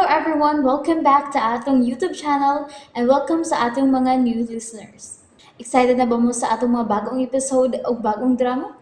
Everyone! Welcome back to atong YouTube channel and welcome sa atong mga new listeners. Excited na ba mo sa atong mga bagong episode o bagong drama?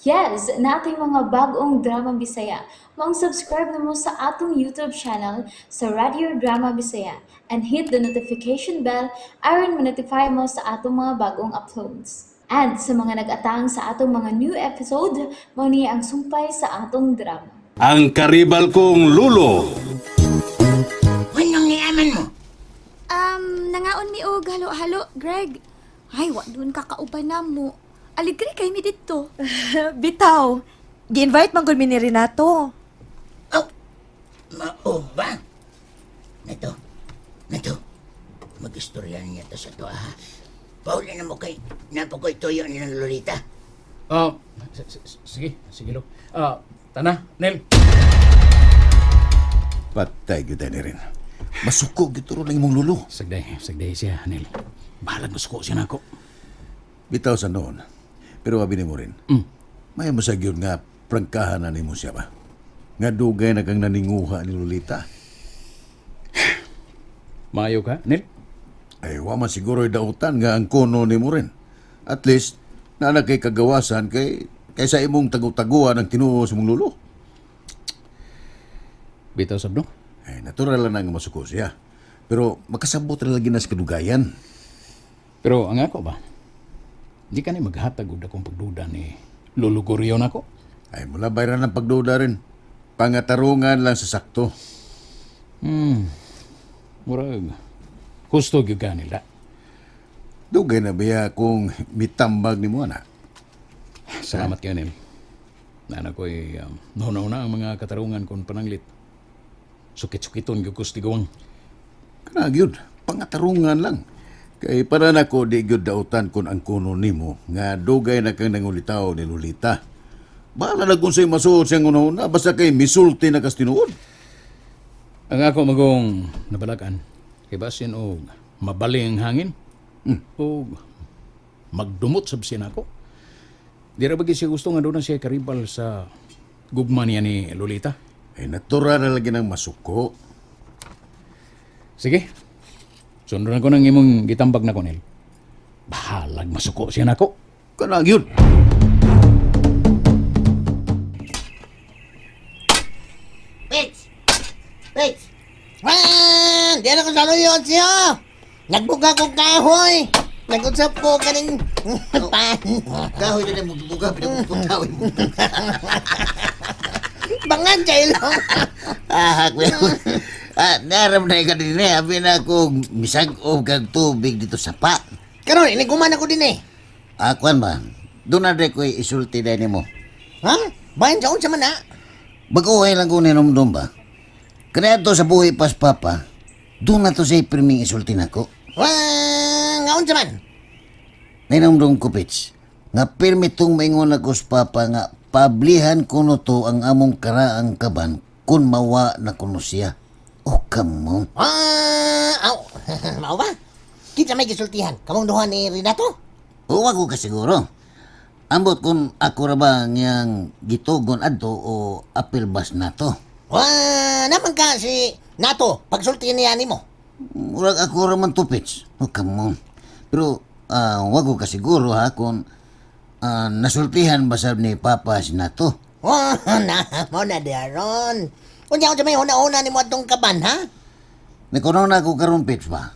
Yes, naa tay mga bagong drama Bisaya. Maong subscribe na mo sa atong YouTube channel sa Radio Drama Bisaya and hit the notification bell aron ma-notify mo sa atong mga bagong uploads. And sa mga nag-atang sa atong mga new episode, mao ni ang sumpay sa atong drama. Ang karibal kong lulo. Anong niaman mo? Nangaon mi og halo-halo, Greg. Ay, wa dun kakauban na mo. Aligre kay mi didto. Bitaw. Gi-invite man gud mi ni Renato. Oh, mao ba? Nato, nato, mag-istorya niya to sa to, ha? Pauli na mo kay, napakoy tuyo ni ng Lolita. Ah, sige, sige lo. Ah, tana, Nel. Patay gyud ni rin. Masuko gyud lang imong lulo. Sagday, sagday siya, Nel. Bahalag masuko siya nako. Bitaw sa noon. Pero abi nimo rin. May mo sa gyud nga prangkahan na nimo siya ba? Nga dugay na kang naninguha ni Lolita. Maayo ka, Nel? Ay, wa man siguro dautan nga ang kono nimo rin. At least, naa na kay kagawasan kay kaysa imong tagu-taguan ang tinuo sa imong lulo. Bitaw sabno. Ay, natural lang nga masuko siya. Pero makasabot ra lagi na sa kadugayan. Pero ang ako ba? Di ka ni maghatag og akong pagduda ni Lolo Gorion ako. Ay, mula bayran ang pagduda rin. Pangatarungan lang sa sakto. Murag husto gyud ka nila. Dugay na biya kung mitambag ni mo ana. Salamat kayo, Nel. Nana ko'y nauna-una ang mga katarungan kon pananglit. Sukit-sukiton gyud ko sa tiguang. Kana gyud, pangatarungan lang. Kay para nako di gyud dautan kun ang kuno nimo nga dugay na kang nangulitaw ni Lolita. Bahala na kung sa'yo masuot siyang una-una, basta kay misulti na kas tinuod. Ang ako magong nabalakan, kay basin og mabali ang hangin, og magdumot sab siya nako. Di ra ba gyud siya gusto nga doon na siya karibal sa gugma niya ni Lolita? Ay natural na lagi ng masuko. Sige, sundon ko ng imong gitambag na Nel. Bahalag masuko siya nako. Kana gyud. Wait! Wait! Ah, di na ko sa luyon siya. Nagbuga ko kahoy. Nag-usap ko kaning pan. Kahoy na lang magbuga, pinagpuputawin mo. Bangan sa ilong. Ah, kuya. Ah, naram na ka din eh. Abi na ako, misag o kag tubig dito sa pa. Karon iniguman ako din eh. Ah, kuan ba? Doon na rin ko'y isulti na nimo. Ha? Bayan sa unsa man na? Baguhay lang ko ninomdom ba? Kaya to sa buhay pas papa, doon na to sa pirming isulti nako. Wah, nga unsa man? Ninomdom ko, Pits, nga pirmi tong maingon ako sa papa nga pablihan kuno to ang among karaang kaban kun mawa na kuno siya. Oh, come on. Ah, aw. Mao ba? Kinsa may gisultihan? Kamong duha ni Renato? Uwa ko ka siguro. Ambot kung ako ra ba ngiyang gitugon adto o apil bas na to. Wah, naman ka si Nato pagsulti niya nimo. Murag ako ra man to, Pits. Oh, come on. Pero wag ko ka siguro ha kung nasultihan ba sab ni Papa si Nato. Wah, na mo na daron. Unya unsa may una-una nimo atong kaban ha? Nikuno na ako karon, Pits ba?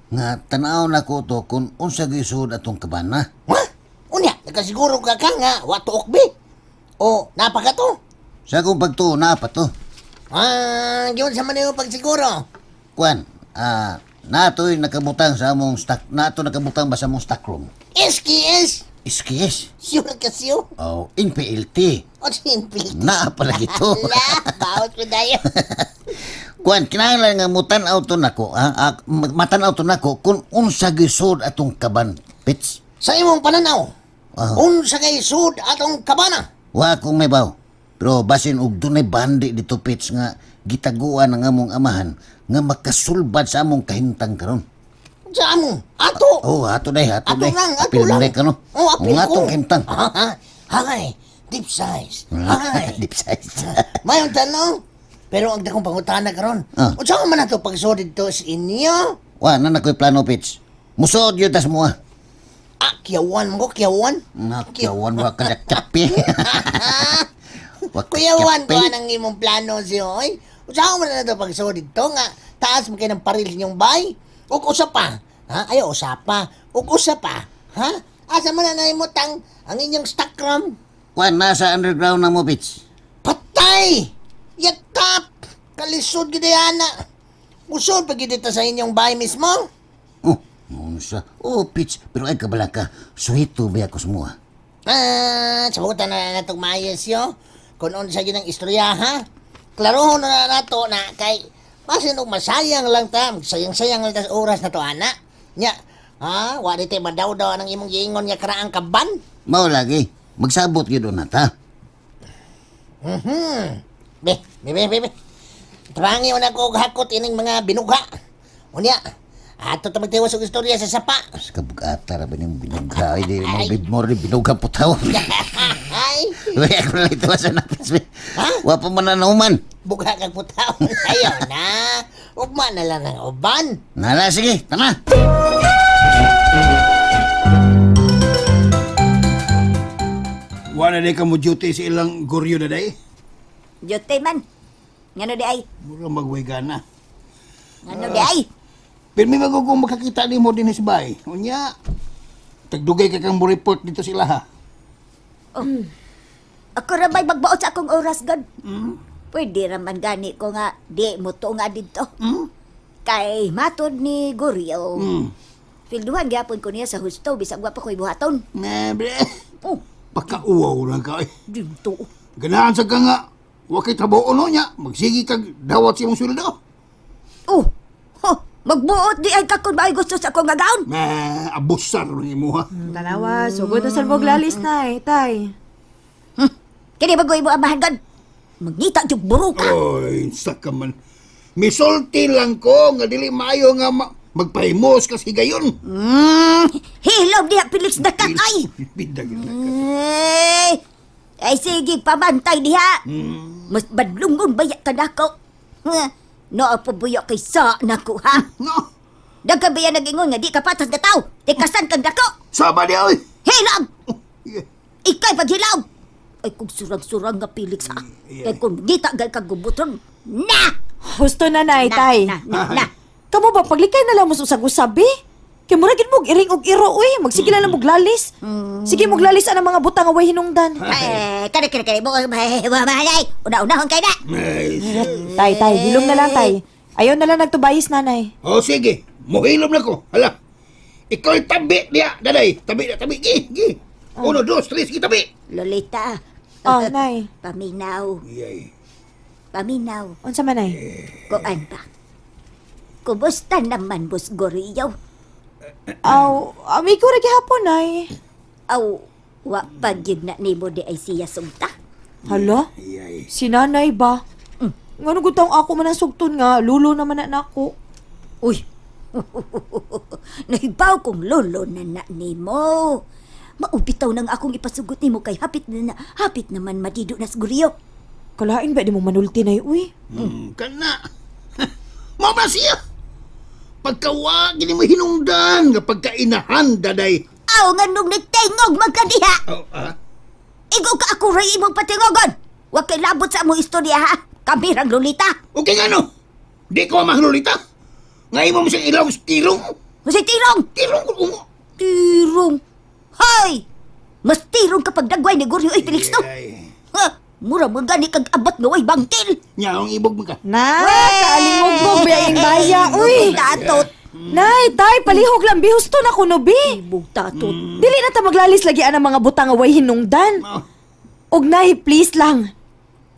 Nga tanaw na ko to kung unsa gyud atong kabana. Wah, unya nakasiguro ka ka nga wa tuok bi. O napa ka to? Sa akong pagtuo na pa to. Ah, giun sa man nimo pagsiguro. Kuan, nato'y nakabutang sa among stock, nato nakabutang ba sa among stock room? SKS. SKS. Sure ka siyo. Oh, NPLT. O simple. Naa pala gito. La, baot ko dayo. Kuan, kinahanglan nga mutan-aw to nako, ha? Ah, matan-aw to nako kung unsa gisud atong kaban, Pits. Sa imong pananaw, Ah. unsa kay sud atong kabana? Wa akong may baw. Pero basin og dunay bandi dito, Pits, nga gitaguan ang among amahan nga makasulbad sa among kahimtang karon. Sa among ato. Oh, ato day, ato Ato day. lang, ato Apil lang. mo day kano. Oh, apil Ang ko. atong kahimtang. Hi, deep size. Hi. Deep size. Mayon tanong, Pero ang dakong pangutana karon. Ah. Unsa man nato pagsuod didto sa inyo? Wa na nakoy plano, Pits. Musuod yun tas mo ah. Ah, kiyawan mo ko, kiyawan. Nakyawan wa ka nakyapi. Wa ka Kuyawan ko kyapi. anang imong plano siyo, oy. Unsa man nato pagsuod didto nga taas mo kay ng paril sa inyong bay? Ug usa pa. Ha? Ayo usa pa. Ug usa pa. Ha? Asa man na nahimutang ang inyong stock room? Wa nasa underground na mo, Pits. Patay! Yatap! Kalisod gid ana. Usod pa gid sa inyong bahay mismo. Oh, unsa? Oh, Pits, pero ay kabala ka. Suhito ba ako sa mua? Ah, sabutan na natong maayos yo. Kung unsa gyud ang istorya ha. Klarohon na nato na kay basin og masayang lang ta, sayang-sayang lang ta sa oras na to ana. Nya, ha, wa di tay madawdaw ang imong giingon nga karaang kaban. Mao lagi. Magsabot gyud na ta. Be, be, be, be, be. Tabangi na ko og hakot ining mga binugha. Unya, ato ta magtiwas og istorya sa sapa. Sa kabugata ra ba niyong binugha? Ay, di mo bibmor ni binugha putaw. Ay, Uy, ako na ito sa napis. Ha? Wa pa man na nauman. bugha kag putaw. Ayaw na. Ugma na lang ang uban. Nala, sige, tama. Wala na ka mo duty sa ilang goryo na day. Jote man. Ngano di ay? Mura magway gana. Ngano di ay? Pero may magugong makakita ni mo din sa bay. Unya, tagdugay ka kang mo report dito sila ha. Ako ra ba'y magbaot sa akong oras god. Pwede ra man gani ko nga di mo to nga didto. Kay matod ni Goryo. Pilduhan gyapon ko niya sa husto bisag wa pa ko'y buhaton. Ne, bre. Oh, Pagkauwaw lang ka eh. didto. Ganahan sa ka nga. Wa kay trabaho no niya. Magsigi kag dawat sa imong sweldo. Oh. Ho, magbuot di ay ka kung maay gusto sa akong gagaon. Ma, abusar ng imo ha. Tanawa, sugod na salbog lalis na eh, tay. Kini bagoy mo amahan god. Mangita jud buro ka. Oy, sa ka man. Misulti lang ko nga dili maayo nga magpahimos kasi gayon. Hilom diha Felix Dakat ay. Bidag na ka. Ay, ay sige, pamantay diha. Mas badlungon baya ka nako. Ha, Naa pa buya kay sa nako ha. No, Dagka baya nag-ingon nga di ka patas na tao. Tikasan kang dako. sama di oy. Hilam! Yeah. Ikay paghilaw! Ay kung surang-surang nga Felix ha. Kay kung gita gal kag gubuton. Na! Husto na nay, Na, tay. na, na, na. Kamo ba paglikay na lang mo sa usag-usab eh? Kay mura gid mo og iring og iro uy, magsige na lang mo lalis. Sige mo lalis ang mga butang nga way hinungdan. Eh, kare kare kare mo mahalay. Una-unahon kay na. Ay, Tay, tay, hilom na lang tay. Ayaw na lang nagtubayis nanay. Oh, sige. Muhilom na ko. Hala. Ikaw tabi diya, daday. Tabi na, tabi. Gi, gi. Uno, dos, tres, gi, tabi. Lolita. Oh, nay. Paminaw, Yay. paminaw. Unsa man nay? Kuan ba? Kumusta naman, Boss Gorillo? Aw, amigo ra gihapon nay. Aw, wa pa gyud na nimo di ay siya sugta. Hala? Yay. Si nanay ba? Ngano gud taong ako man ang sugton nga, lulo naman na nako. Uy, nahibaw kong lolo na na nimo. Maubitaw nang akong ipasugot nimo kay hapit na, na hapit naman madido na siguriyo. Kalain ba di mo manulti nay uy? Kana. Mao ba siya? Pagkawa, gini mo hinungdan, nga pagkainahan, daday. Aw, nga nung nagtingog magkadiha. Oh, ah. Igo ka ako ray imong patingogon. Wa kay labot sa among istorya ha. Kami rang lolita. Okay nga no. Di ko mahlulita. Nga imo mo siyang ilaw sa tirong. Kasi tirong, Tirong ko ungo. tirong. Hoy! Mas tirong kapag dagway ni Goryo ay Felix no. Yay. Ha, mura mo gani kag abot nga way bangkil. Nya, ang ibog mo ka. Na, kaalingog biyayang baya uy. Tatot. Nay, tay, palihog lang bihusto na kuno bi. Ibog tatot. Dili na ta maglalis lagi ang mga butang nga way hinungdan. Oh. Og nay, please lang.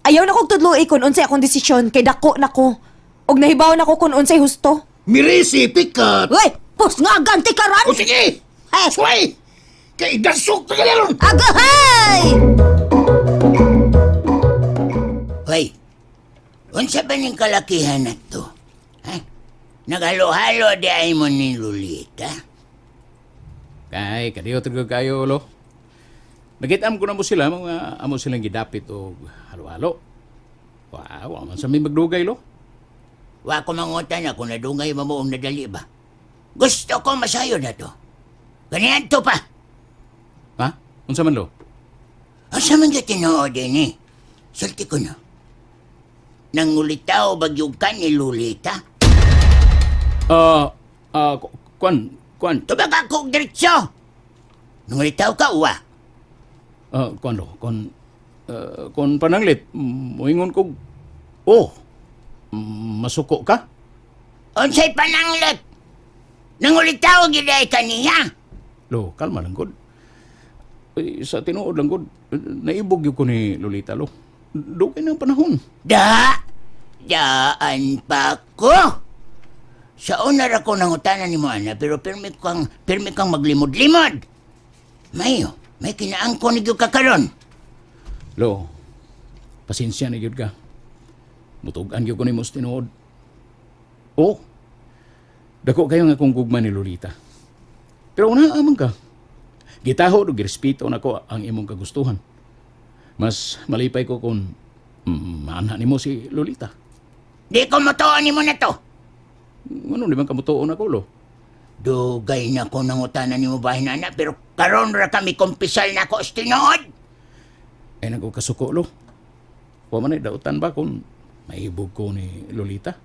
Ayaw na kog tudloi kon unsay akong desisyon kay dako na ko. Og nahibaw na ko kon unsay husto. Mirisi, pikat. Uy, pos nga ganti karon. O sige! Ay. Suway! Kay dasok na kalaron! Agahay! Hoy, unsa ba ning kalakihan na to? Ha? Naghalo-halo di ay mo ni Lolita? Kay kadiyo tulog kayo lo. Nagitam ko na mo sila mga amo silang gidapit og halo-halo. Wow, wa man sa may magdugay, lo. Wa ko mangutan na kung nadungay mo mo ang nadali ba. Gusto ko masayo na to. Ganiyan to pa. Ha? Unsa man, lo? Asa man ka tinuod din eh? Sulti ko na. Nangulitaw bagyog ka ni Lolita? Ah, ah, kuan, kuan. Tubag ako og diretso. Nangulitaw ka, uwa. Ah, kuan lo, kon kon pananglit, moingon kog oh, masuko ka? Unsay pananglit? Nangulitaw gyud ay kaniya. Lo, kalma lang gud. Eh, sa tinuod lang gud, naibog gyud ko ni Lolita lo. Dugay ng panahon. Da! Daan pa ko! Sa una ra ko nangutana ni mo, ana, pero pirmi kang maglimod-limod. Mayo, may kinaangko ni gyud ka karon. Lo, pasensya na gyud ka. Mutugan gyud ko nimo sa tinuod. Oh, dako kayo nga akong gugma ni Lolita. Pero una amang ka. Gitaho og girespeto nako ang imong kagustuhan. Mas malipay ko kung maana nimo si Lolita. Di ko motuon nimo na to. Ano di man kamutuon ako, lo? Dugay na ko nangutana nimo bahin ana, pero karon ra kami kumpisal na ako sa tinuod. Ay nag kasuko, lo. Wa man ay dautan ba kung maibog ko ni Lolita?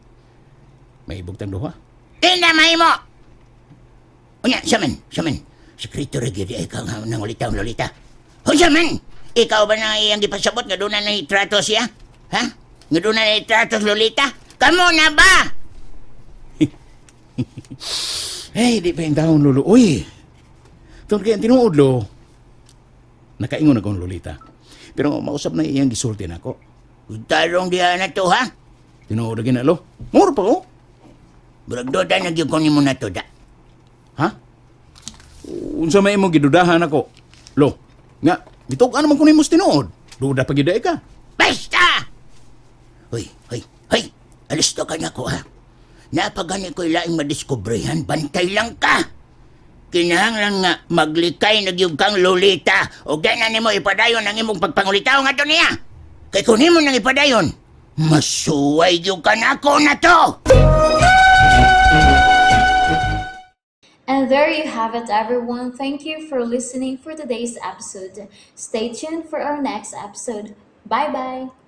Maibog tang duha. Di na mahimo. Unya, saman, saman. Sekreto ra gyud ay kang nangulitaw Lolita. Unsa man? Ikaw ba na iyang gipasabot nga doon na trato siya? Ha? Nga doon na trato si Lolita? Kamo na ba? Hey, di pa yung taon, Lolo. Uy! Tungkol kay ang tinuod, lo. Nakaingon akong Lolita. Pero mausap na iyang gisulti na ako. Tarong diha na to, ha? Tinuod na gina, lo. Muro pa ko. Murag duda na gyud ko nimo na to, da. Ha? Unsa may imong gidudahan ako? Lo, nga, bitog-an naman ko nimo sa tinuod. Duda pa gyud ay ka. Basta! Hoy, hoy, hoy! Alis to ka na ko, ha? Napagani ko'y laing madiskubrehan, bantay lang ka! Kinahanglan nga maglikay na gyud kang Lolita o gana nimo ipadayon ang imong pagpangulitaw nga to niya. Kay kun nimo nang ipadayon, masuway gyud ka nako na to. And there you have it, everyone. Thank you for listening for today's episode. Stay tuned for our next episode. Bye bye.